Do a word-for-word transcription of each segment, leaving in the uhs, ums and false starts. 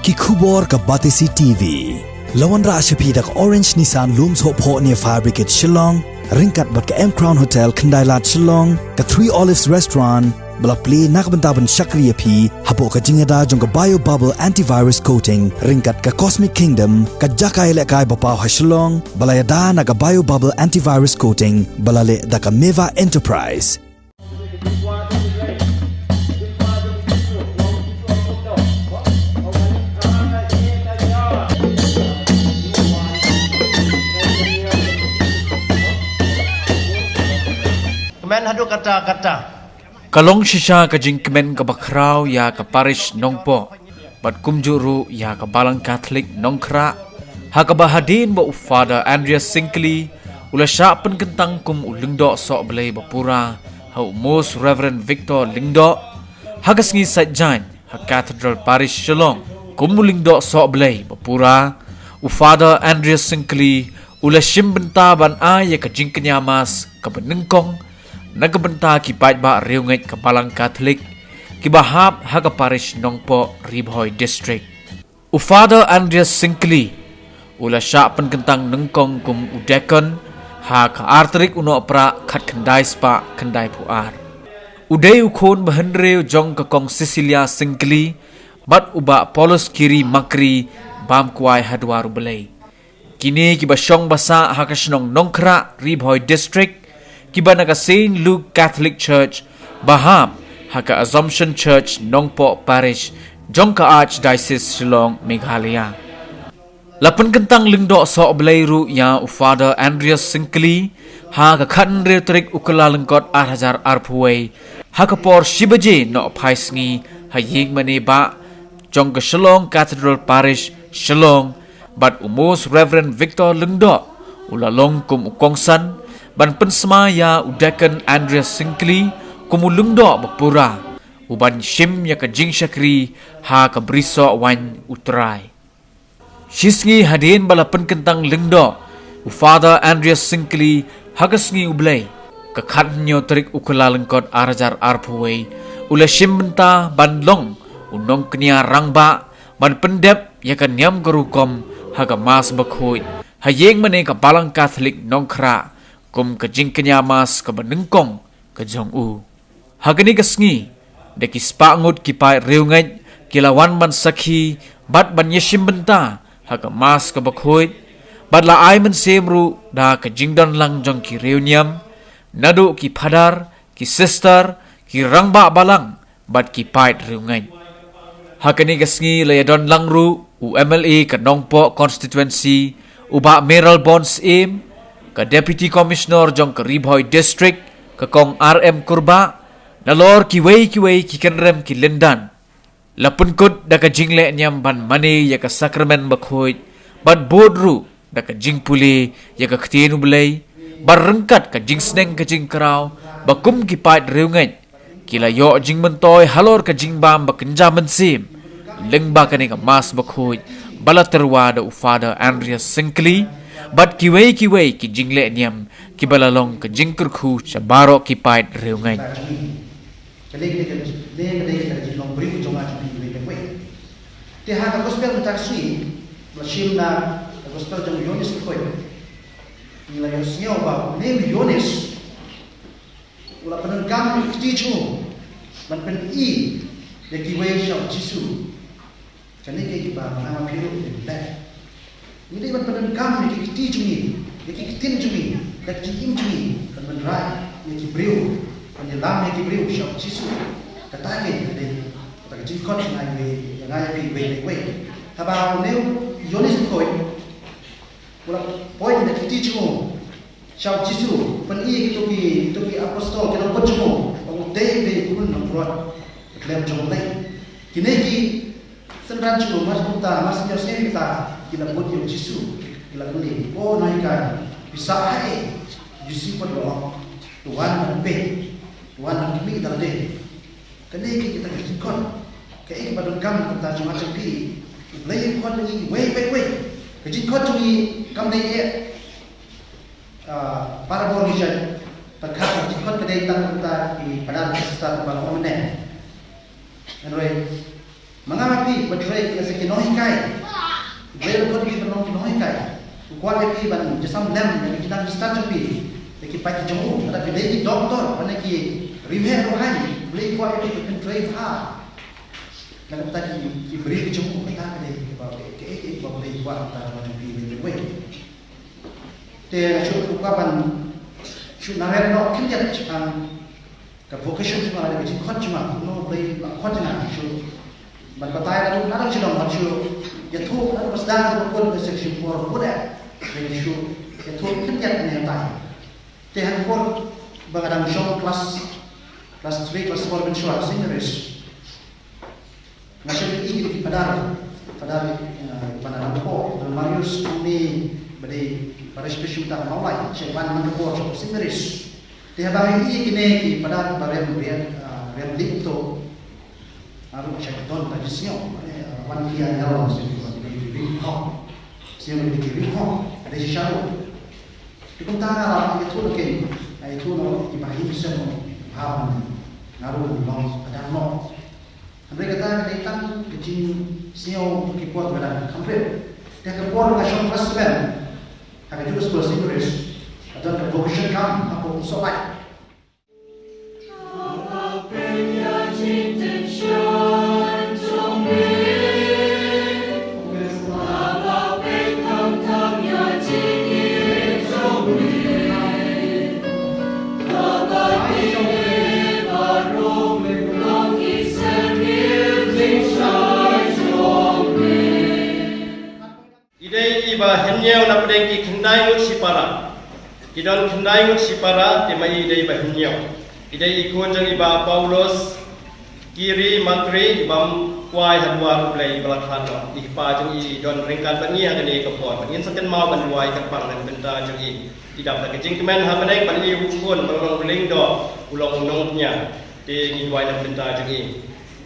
Ki khubor ka Batesi T V. La wanrah sha phi da ka Orange Nissan Lum Sohphoh near Fire Brigade Shillong, ryngkat bad ka M Crown Hotel Khyndailad Shillong, ka Three Olives Restaurant, ba la plie na ka bynta ban shakri ïa phi hapoh ka jingïada jong ka Bio Bubble Antivirus Coating, ryngkat ka Cosmic Kingdom, ka jaka ïalehkai ba paw ha Shillong, ba la ïada na ka Bio Bubble Antivirus Coating, ba la leh da ka Meva Enterprise. Kmen haduh katta katta. Ka long shisha ka jingkmen kaba khraw ïa ka parish Nongpoh bad kumjuh ruh ïa ka Balang Katholik Nongkhrah, ha kaba hadien ba u Father Andreas Syngkli u la shah pynkyntang kum u Lyngdoh Sohblei ba pura ha u Most Reverend Victor Lyngdoh, ha ka sngi Saitjaiñ ha Cathedral Parish Shillong kum u Lyngdoh Sohblei ba pura, u Father Andreas Syngkli u la shim bynta ban ai ïa ka jingkñia mass kaba nyngkong na ka bynta ki paidbah riewngeit ka Balang Katholik kiba hap ha ka parish Nongpoh, Ri Bhoi District. U Father Andreas Syngkli u la shah pynkyntang nyngkong kum u deacon ha ka ar tarik u Nohprah khatkhyndai spah khyndaiphew ar. U dei u khun bahynriew jong ka Kong Cecilia Syngkli bad u Bah Paulus Kiri Makri, bam kwai ha dwar U Blei. Kine kiba shong ba sah ha ka shnong Nongkhrah, Ri Bhoi District, kiba na ka Saint Luke Catholic Church ba hap ha ka Assumption Church Nongpoh Parish jong ka Archdiocese Shillong, Meghalaya. La pynkyntang Lyngdoh Sohblei ruh ïa u Father Andreas Syngkli ha ka khathynriew tarik u Kyllalyngkot ar hajar arphew wei, ha ka por shi baje nohphai sngi ha ïing mane bah jong ka Shillong Cathedral Parish, Shillong, bad u Most Reverend Victor Lyngdoh u la long kum u kongsan ban pynsmai ïa u deacon Andreas Syngkli kum u Lyngdoh ba pura, u ban shim ïa ka jingshakri ha ka brisoh waiñ U Trai. Shi sngi hadien ba la pynkyntang Lyngdoh u Father Andreas Syngkli ha ka sngi U Blei, ka khathynñiew tarik u Kyllalyngkot ar hajar arphew wei, u la shim bynta ban long u nongkñia rangbah ban pyndep ïa ka niam ka rukom ha ka Mass bakhuid ha ïing mane ka Balang Katholik Nongkhrah kum ka jingkñia Mass kaba nyngkong ka jong u. Ha kane ka sngi, da ki spah ngut ki paid riewngeit ki la wan ban sakhi bad ban ïashim bynta ha ka Mass kaba khuid, bad la ai mynsiem ruh da ka jingdon lang jong ki riewniam, naduh ki phadar, ki sister, ki rangbah balang bad ki paid riewngeit. Ha kane ka sngi la ïadon lang ruh u M L A ka Nongpoh constituency, u Bah Mayralborn Syiem, ka Deputy Commissioner jong ka Ri Bhoi District, ka Kong R M Kurbah, nalor kiwei kiwei ki kynrem ki lyndan. La pynkut da ka jingleh niam ban mane ïa ka sakramen bakhuid bad bud ruh da ka jingpule ïa ka ktien U Blei, bad ryngkat ka jingsneng ka jingkraw ba kum ki paid riewngeit ki la ïoh jingmyntoi halor ka jingbam ba kynja mynsiem lyngba kane ka Mass bakhuid ba la tyrwa da u Father Andreas Syngkli bad kiwei kiwei ki jingleh niam kiba la long ka jingkyrkhu sha baroh ki paid riewngeit. Kane ka dei ka, kane ka dei ka jinglong briew jong nga jong phi kiwei kiwei. Te ha ka gospel mynta ka sngi, ba shim na ka gospel jong u Ïoannis Bakhuid, ngi la ïohsngew ba une u Ïoannis u la pyndonkam ïa ki kti jong u ban pyni ïa kiwei sha u Jisu. Kane ka dei kaba nga ma phi ruh ngi dei ban pyndonkam ïa ki kti jong ngi, ïa ki ktien jong ngi, da ka jingim jong ngi, ban pynrai ïa ki briew, ban ïalam ïa ki briew sha u Jisu. Kata ka dei, kata ka jingkhot nga ïa, ïa nga ïa phi wei wei wei. Haba une u Ïoannis Bakhuid u la point da ki kti jong u sha u Jisu, pyni ïa kito ki, kito ki apostol, ki nongpynjah jong u, ba u dei u dei u khun nongkrot khlem jong u Blei. Kine ki synran jong u mar kumta, mar syn ïohsngew kita, ki la bud ïa u Jisu, ki la kylli, "O Nonghikai, phi sah haei?" U Jisu pat u la ong, "To wan ban peit, to wan ban khmih da lade." Kane ka dei kita ki jingkhot. Kaei kaba donkam kumta jong nga jong phi. U Blei u khot ïa ngi wei wei wei. Ka jingkhot jong ngi kam dei eh, ah, parabol ngi jait. Tang ka jingkhot ka dei tang kumta ki padan ki sister kumba nga ong mynne. Hynrei Ma nga ma phi ba trei ki as ki nonghikai. Blei u khot phi ban long ki nonghikai. U kwah ïa phi ban jingïasam lem ïa ki nang ki stad jong phi, ïa ki paid ki jong u. Lada phi dei ki doktor, lane ki riewheh riewhaiñ, Blei u kwah ïa phi ban pyntrei bha na ka bynta ki, ki briew ki jong u. Kata ka dei kaba, kaei kaei kaba Blei u kwah na ka bynta ka long jong phi iwei pa iwei. Te nga shu kwah ban shu narem noh khyndiat shaphang ka vocation jong nga, ka jingkhot jong nga, kumno Blei u la khot ïa nga shuh ban batai naduh, naduh shalong, ban shu ïathuh naduh ba sdang, naduh ba kut, ba shu por bun eh. Ban shu ïathuh khyndiat ne batai. Te ha ka por ba nga dang shong class, class three, class four mynshuwa, Saint Mary's. Nga shong ïa ki, ki Father, Father, eh, Father Rampo, Father Marius, kumne ba dei Parish Bishop mynta ha Mawlai, sha ban man ka por sha Saint Mary's. Te haba ngi ïohi ïa kine ki Father ba rem, rem, eh, rem lip to. Nga ruh nga shait don ka jingsngew, eh, wan ki ïa ñiew, sngewbha ki dei ki ring hok. Sngewbha ki dei ki ring hok, ka dei shisha ruh. Te kumta nga la ïathuh noh ïa ki, nga ïathuh noh ïa ki bahaïing sem noh, bha ban nga ruh ngan long Father noh. Hynrei kata ka dei tang ka jingsngew, ki por ba dang kham rit. Te ka por nga shong class seven ha ka Jewish School Saint Mary's, nga don ka vocation camp hapoh Umsohlait. I dei iba hynñiew na pdeng ki khyndai ngut shipara. Ki don khyndai ngut shipara, te ma i dei iba hynñiew. I dei i khun jong i Bah Paulus Kiri Makri, i bym kwai ha duwar U Blei, iba la khlad noh. I kpa jong i don ryngkat bad ngi ha kane ka por. Ngin sa kynmaw ban duwai kyrpang na ka bynta jong i. I dap da ka jingkmen ha bneng, bad i u khun ba long u lyngdoh, u long u nongpynïaid. Te ngi duwai na ka bynta jong i.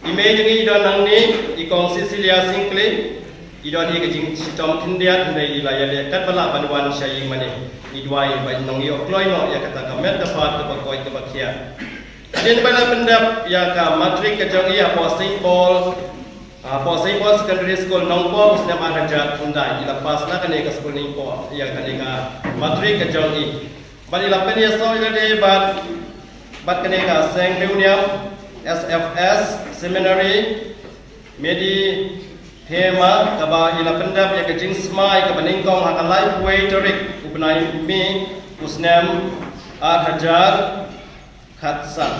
I mei jong i i don hangne, i Kong Cecilia Syngkli, i don i ka jingshitom khyndiat, hynrei i la ïaleh katba lah ban wan sha ïing mane. Ngi duwai ba in nang ïoh kloi noh ïa kata ka met ka phad kaba koit kaba khiah. Hadien ba la pyndep ïa ka matrik ka jong i hapoh Saint Paul, hapoh Saint Paul Secondary School Nongpoh, u snem ar hajar khyndai, i la pass na kane ka skul Nongpoh ïa kane ka matrik ka jong i. Bad i la pynïasoh ïalade bad, bad kane ka seng riewniam, S F S Seminary, Meddybema, kaba i la pyndep ïa ka jingsmai kaba nyngkong ha ka laiphew wei tarik u bnai May, u snem ar hajar khatsan.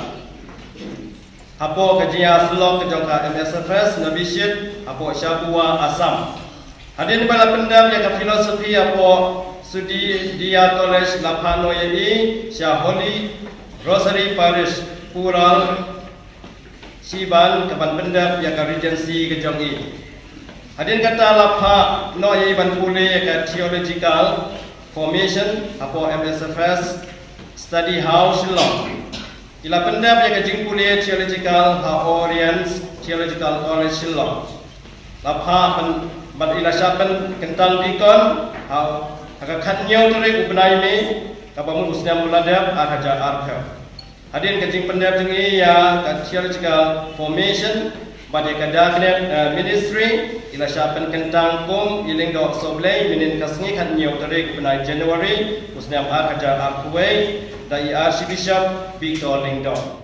Hapoh ka jingïasyllok ka jong ka M S F S Novitiate hapoh Shabua, Assam. Hadien ba la pyndep ïa ka philosophy hapoh Sudhir College, la phah noh ïa i sha Holy Rosary Parish, Pural, shiban ka ban pyndep ïa ka regency ka jong i. Hadien kata la phah noh ïa i ban pule ïa ka theological formation hapoh M S F S Study House, Shillong. I la pyndep ïa ka jingpule theological ha Oriens Theological College, Shillong. La phah ban, bad i la shah pynkyntang deacon ha, ha ka khathynñiew tarik u bnai May, kaba mut u snem ba la dep, ar hajar arphew. Hadien ka jingpyndep jong i ïa ka theological formation bad ïa ka diaconate, eh, ministry, i la shah pynkyntang kum i lyngdoh sohblei mynhynnin ka sngi khathynñiew tarik u bnai January u snem ar hajar arphew wei da i Archbishop Victor Lyngdoh.